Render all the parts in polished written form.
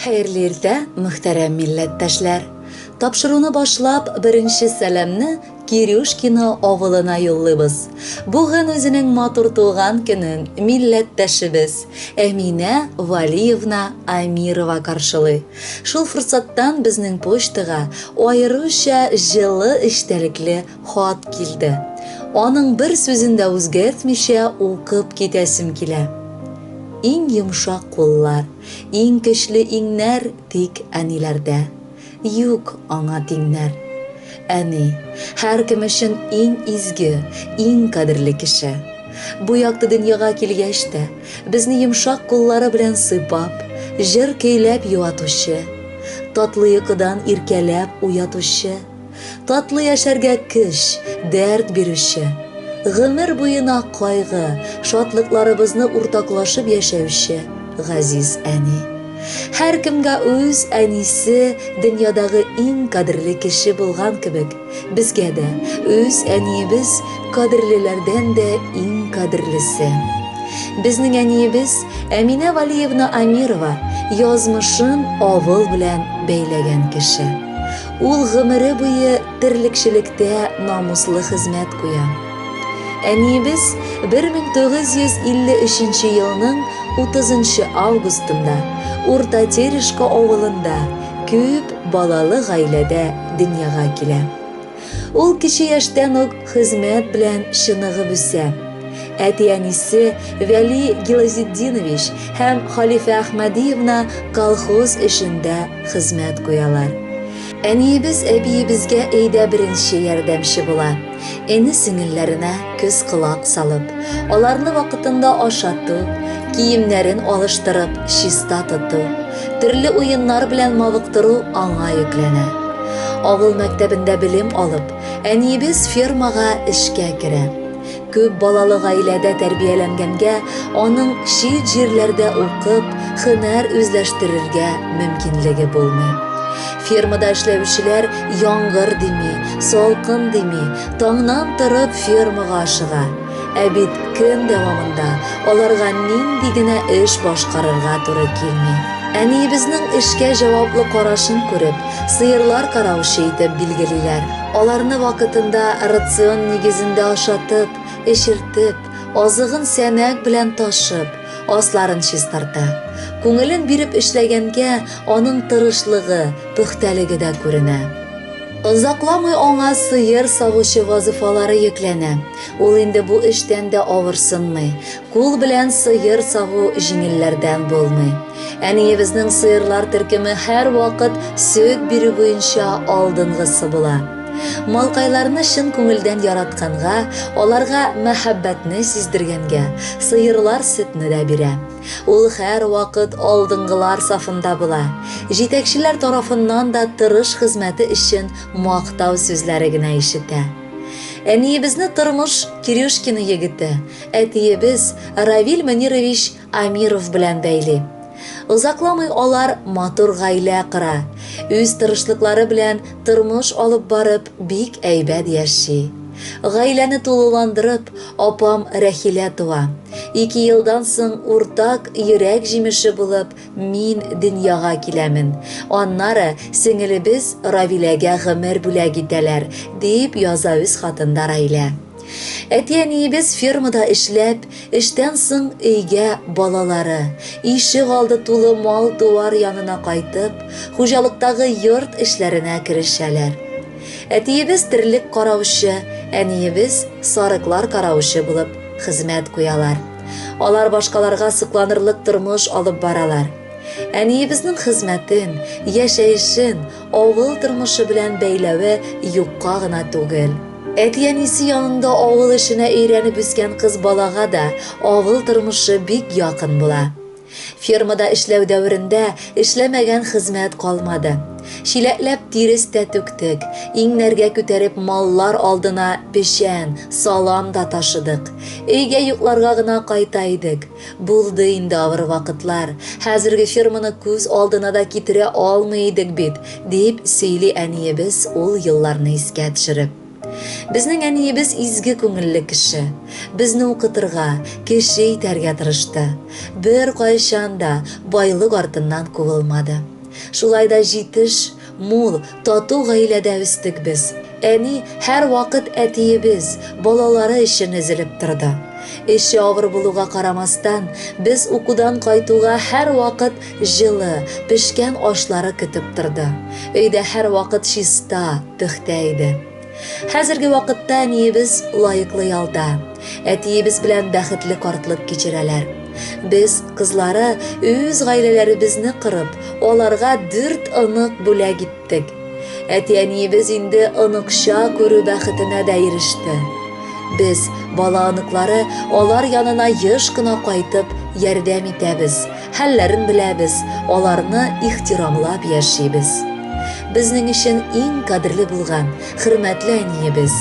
Хәерле иртә, мөхтәрәм милләттәшләр! Тапшыруны башлап, беренче сәламне Кирюшкино авылына юллыйбыз. Бүген үзенең матур туган көнен милләттәшебез Әминә Валиевна Амирова каршылый. Шул форсаттан безнең почтага аеруча җылы эчтәлекле хат килде. Аның бер сүзен дә үзгәртмичә укып китәсем килә. Иң йомшак куллар, иң көчле иңнәр тик әниләрдә. Юк аңа тиңнәр. Әни, һәркем өчен иң изге, иң кадерле кеше. Бу якты дөньяга килгәч тә, безне йомшак куллары белән сыйпап, җыр көйләп юатучы, татлы йокыдан иркәләп уятучы, Татлы яшәргә көч, дәрт бирүче, гомер буена кайгы, шатлыкларыбызны уртаклашып яшәүче газиз әни. Һәркемгә үз әнисе дөньядагы иң кадерле кеше булган кебек, безгә дә үз әниебез кадерлеләрдән дә иң кадерлесе. Безнең әниебез Әминә Валиевна Амирова язмышын авыл белән бәйләгән кеше. Ул гомере буе терлекчелектә намуслы хезмәт куя. Әниебез 1953 елның 30 августында Урта Терешка авылында күп балалы гаиләдә дөньяга килә. Ул кече яшьтән үк хезмәт белән чыныгып үсә. Әти-әнисе Вәли Гилазетдинович һәм Халифә Әхмәдиевна колхоз эшендә хезмәт куялар. Әниебез әбиебезгә өйдә беренче ярдәмче була. Эне-сеңелләренә күз-колак салып, аларны вакытында ашату, киемнәрен алыштырып, чиста тоту, төрле уеннар белән мавыктыру аңа йөкләнә. Авыл мәктәбендә белем алып, әниебез фермага эшкә керә. Күп балалы гаиләдә тәрбияләнгәнгә, аның чит җирләрдә укып, һөнәр үзләштерергә мөмкинлеге булмый. Фермада эшләүчеләр яңгыр дими, салкын дими, таңнан торып фермага ашыга. Ә бит көн дәвамында аларга нинди генә эш башкарырга туры килми. Әниебезнең эшкә җаваплы карашын күреп, сыерлар караучы итеп билгелиләр. Аларны вакытында рацион нигезендә ашатып, эчертеп, азыгын сәнәк белән ташып, асларын чистарта. Күңелен биреп эшләгәнгә аның тырышлыгы, пөхтәлеге дә күренә. Озакламый аңа сыер савучы вазыйфалары йөкләнә. Ул инде бу эштән дә авырсынмый. Кул белән сыер саву җиңелләрдән булмый. Әниебезнең сыерлар төркеме һәрвакыт сөт бирү буенча алдынгысы була. Малкайларны чын күңелдән яратканга, аларга мәхәббәтне сиздергәнгә, сыерлар сөтне дә бирә. Ул һәрвакыт алдынгылар сафында була. Җитәкчеләр тарафыннан да тырыш хезмәте өчен мактау сүзләре генә ишетә. Әниебезне тормыш Кирюшкино егете, әтиебез Равил Мөнирович Амиров белән бәйли. Озакламый алар матур гаилә кора. Үз тырышлыклары белән тормыш алып барып, бик әйбәт яши. Гаиләне тулыландырып, апам Рәхилә туа. Ике елдан соң уртак йөрәк җимеше булып, мин дөньяга киләмен. Аннары сеңелебез Равиләгә гомер бүләк итәләр, дип яза үз хатында Раилә. Әти-әниебез фермада эшләп, эштән соң өйгә балалары, ишек алды тулы мал-туар янына кайтып, хуҗалыктагы йорт эшләренә керешәләр. Әтиебез терлек караучы, әниебез сарыклар караучы булып хезмәт куялар. Алар башкаларга сокланырлык тормыш алып баралар. Әниебезнең хезмәтен, яшәешен авыл тормышы белән бәйләве юкка гына түгел. Әти-әнисе янында авыл эшенә өйрәнеп үскән кыз балага да авыл тормышы бик якын була. Фермада эшләү дәверендә эшләмәгән хезмәт калмады. Чиләкләп тирес тә түктек, иңнәргә күтәреп маллар алдына печән, салам да ташыдык. Өйгә йокларга гына кайта идек. Булды инде авыр вакытлар, хәзерге ферманы күз алдына да китерә алмый идек бит, дип сөйли әниебез ул елларны искә төшереп. Безнең әниебез изге күңелле кеше. Безне укытырга, кеше итәргә тырышты. Беркайчан да байлык артыннан куылмады. Шулай да җитеш, мул, тату гаиләдә үстек без. Әни һәрвакыт әтиебез, балалары өчен өзелеп торды. Эше авыр булуга карамастан, без укудан кайтуга һәрвакыт җылы, пешкән ашлары көтеп торды. Өйдә һәрвакыт чиста, пөхтә иде. Хәзерге вакытта әниебез лаеклы ялда. Әтиебез белән бәхетле картлык кичерәләр. Без, кызлары, үз гаиләләребезне корып, аларга дүрт онык бүләк иттек. Әти-әниебез инде оныкча күрү бәхетенә дә иреште. Без, бала оныклары, алар янына еш кына кайтып, ярдәм итәбез, хәлләрен беләбез, аларны ихтирамлап яшибез. Безнең өчен иң кадерле булган, хөрмәтле әниебез.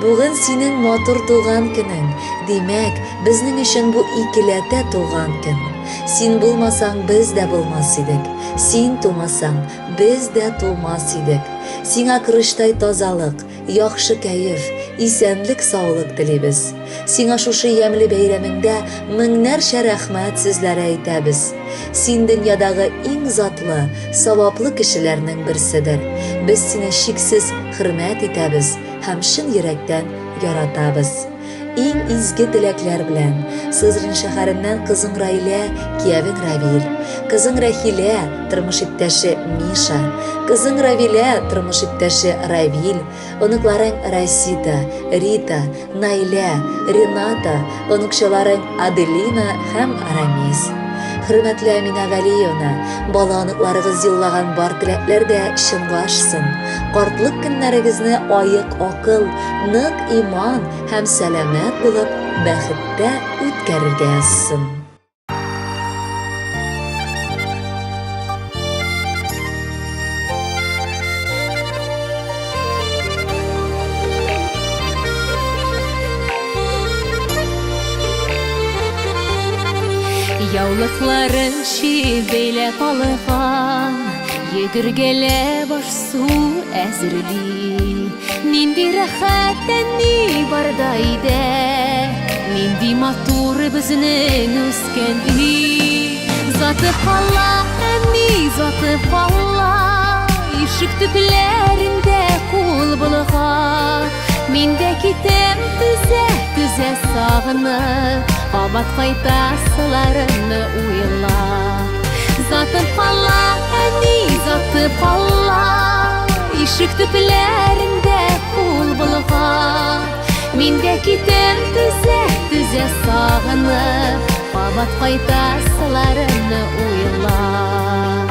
Бүген синең матур туган көнең, димәк, безнең өчен бу икеләтә туган көн. Син булмасаң, без дә булмас идек. Син тумасаң, без дә тумас идек. Сиңа корычтай тазалык, яхшы кәеф, исәнлек-саулык телибез. Сиңа шушы ямьле бәйрәмеңдә меңнәрчә рәхмәт сүзләре әйтәбез. Син дөньядагы иң затлы, саваплы кешеләрнең берседер. Без сине чиксез хөрмәт итәбез һәм чын йөрәктән яратабыз. Иң изге теләкләр белән, Сызрань шәһәреннән кызың Раилә, киявең Равил, кызың Рәхилә, тормыш иптәше Миша, кызың Равилә, тормыш иптәше Равил, оныкларың Расита, Рита, Наилә, Рената, оныкчаларың Аделина һәм Арамис. Хөрмәтле Әминә Галиевна, бала оныкларыгыз юллаган бар теләкләр дә чынга ашсын. Картлык көннәрегезне аек акыл, нык иман һәм сәламәт булып, бәхеттә үткәрергә язсын. Яулыкларын чөеп бәйләп алган, Йөгергәләп аш-су әзерли. Нинди рәхәт әни барда өйдә, Нинди матур безнең үскән өй. Заты кала, әни, заты кала, Ишек төпләрендә кул болгап. Мин дә китәм түзә, түзә сагынып, Кабат кайтасыларымны уйлап. Затып кала, әни, затып кала, Ишек төпләрендә кул болгап. Мин дә китәм түзә, түзә сагынып, Кабат кайтасыларымны уйлап.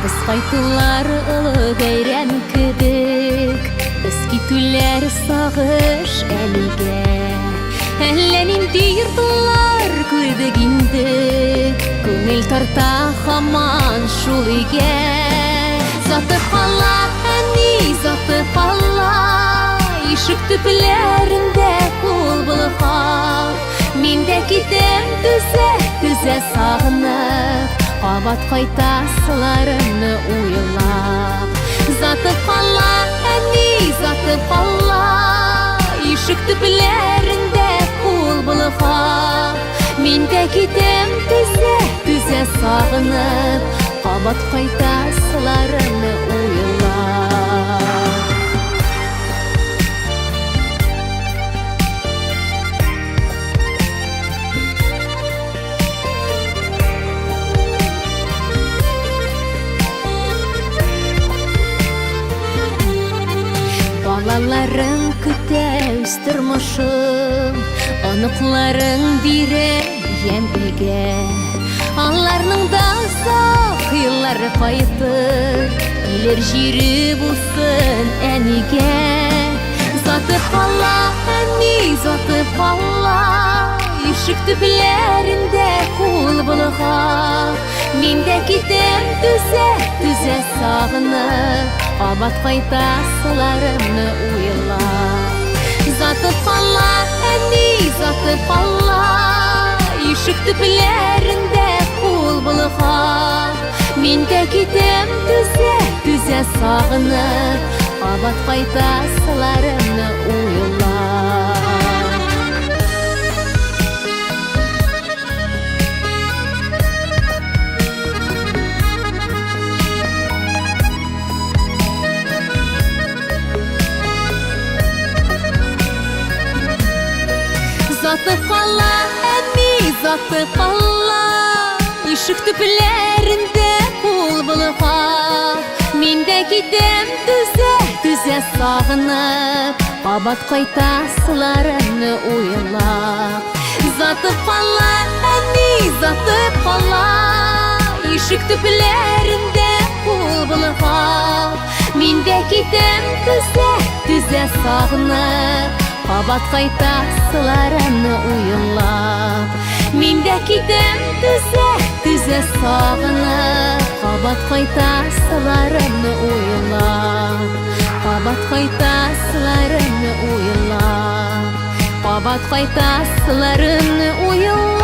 Без кайтулар олы бәйрәм кебек, Без китүләр сагыш әлегә. Әллә нинди йортлар күрдек инде, Күңел тарта һаман шул өйгә. Сатып ала, әни, сатып ала, Ишек төпләрендә кул болгап. Мин дә китәм түзә, түзә сагынып, Кабат кайтасыларымны уйлап. Затып ала, әни, затып ала, Ишек төпләрендә кул болгап. Мин дә китәм түзә, түзә сагынып, Кабат кайтасыларымны уйлап. Балаларың көтә үз тормышын, Оныкларың бирә ямь өйгә. Аларның да озак еллары кайтыр, Килер җире булсын әнигә. Затып ала, әни, затып ала, Ишек төпләрендә кул болгап. Мин дә китәм түзә, түзә сагынып, Кабат кайтасыларымны уйлап. Затып ала, әни, затып ала, Ишек төпләрендә кул болгап. Мин дә китәм түзә, түзә сагынып, Кабат кайтасыларымны уйлап. Озатып кала, ишек төпләрендә кул болгап. Мин дә китәм түзә, түзә сагынып, кабат кайтасыларымны уйлап. Озатып кала, әни, озатып кала, ишек төпләрендә кул болгап. Мин дә китәм түзә, түзә сагынып, кабат кайтасыларымны уйлап. Мин дә китәм түзә, түзә сагынып, кабат кайтасыларымны уйлап. Кабат кайтасыларымны уйлап. Кабат кайтасыларымны уйлап.